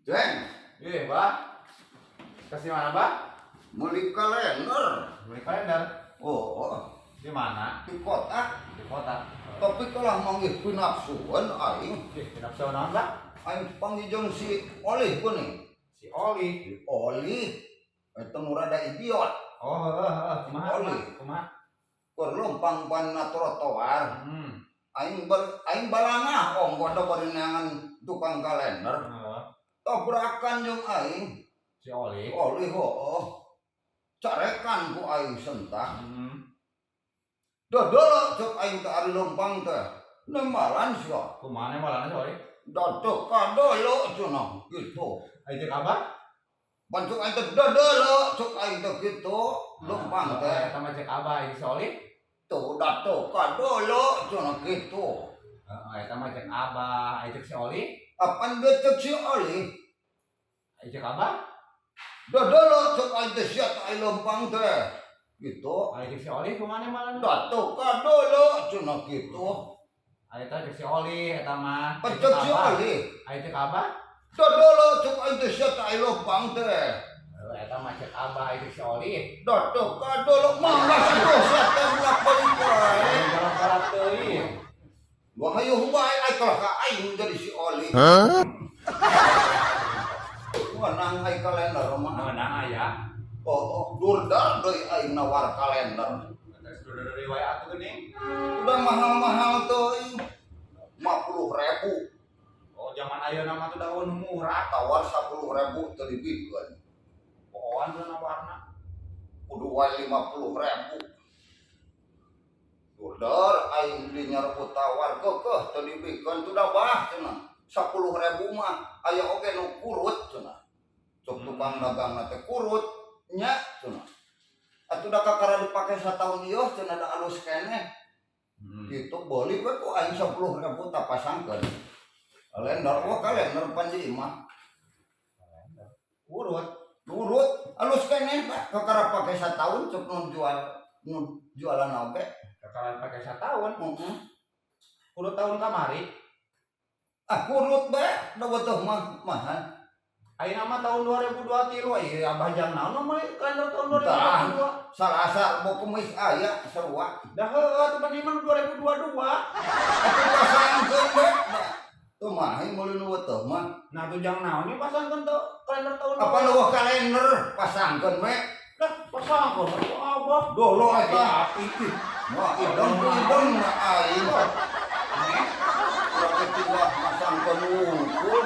Jeng, Iya, Pak. Kasih mana, Pak? Beli kalender. Beli kalender. Oh, Di mana? Di kota. Di kota. Tapi kalah manggih pinapsuan aing. Ih, pinapsu naon, Pak? Aing panggih jeung si Olih geuning. Si Oli. Si Oli. Eta nu rada idiot. Oh, heeh, heeh. Kumaha? Oli. Kumaha? Keur leumpang pan trotoar. Aing balangah ongko da bari neangan tukang kalender. Tabrakan jeung aing. Si Oli. Oli heuh. Carekan ku aing sentah. Dodolo cek aing teh ari leumpang teh. Nembalan sia. Kumaha nembalan si Oli? Dodok kadolo cenah gitu. Ai cek Abah? Bantuk aing teh dodolo cek aing teh gitu leumpang teh. Eta mah cek Abah, ai si Oli? Tuh dato kadolo cenah gitu. Heeh, eta mah cek Abah, ai cek si Oli? Apan ge cek si Oli? Ai cek Abah? Dodolo cek aing teh sia teh ai leumpang teh. Gitu. Ai cek si Oli kumaha nembalan? Dato kadolo cenah gitu. Ai eta cek si Oli eta mah. Pan cek si Oli. Ai cek Abah? Dodolo cek aing teh sia teh ai leumpang teh. Heuh, eta mah cek Abah, ai cek si Oli. Dato kadolo mangga atuh sia teh bolak-balik wae. Galak-galak teuing. Wah hayu bae ai kalah ka aing jadi si Oli. Menang ai kalender mah. Menang aya. Oh, durdar deui aing nawar kalender. Geus dari wae atuh geuning. Udah mahal-mahal teuing. 50 ribu. Oh, zaman ayeuna mah tuh daun murah. Tawar 10 ribu teu dibikeun. Pohoan tuh warna. Kudu wae 50 ribu. Durdar aing di nyarebut tawar keukeuh teu dibikeun tuh dah bah cenah. 10 ribu mah aya oge nu kurut cenah. Cok tukang dagang teh kurut nya cenah. Atuh da kakara dipake sataun ieu cenah da alus keneh. Gitu beuli we ku aing 10 ribu tak pasangkeun. Kalender, wah kalender panji mah. Urut. Urut alus keneh, Pak. Kakara pake sataun cek nu jual nu jualan oge. Kakaran pakai sataun. Heeh. Urut tahun kamari. Ah, kurut bae da beutuh mah mahan. Ayeuna mah tahun 2023 ieu Abah jang naon meuli kalender tahun Tah. 2022. Salasa bo Kemis aya sarua. Dah heueuh atuh mah 2022. Atuh pasangkeun bae. Tuh mah meuli nu beutuh mah. Nah, tuh jang naon ieu pasangkeun tuh kalender tahun Apa leuweuh kalender pasangkeun we. Dah pasangkeun atuh Abah. Dolo eta. Api. Wah, ideng ku ideng na aing. Urang teh tinggal masangkeun wungkul.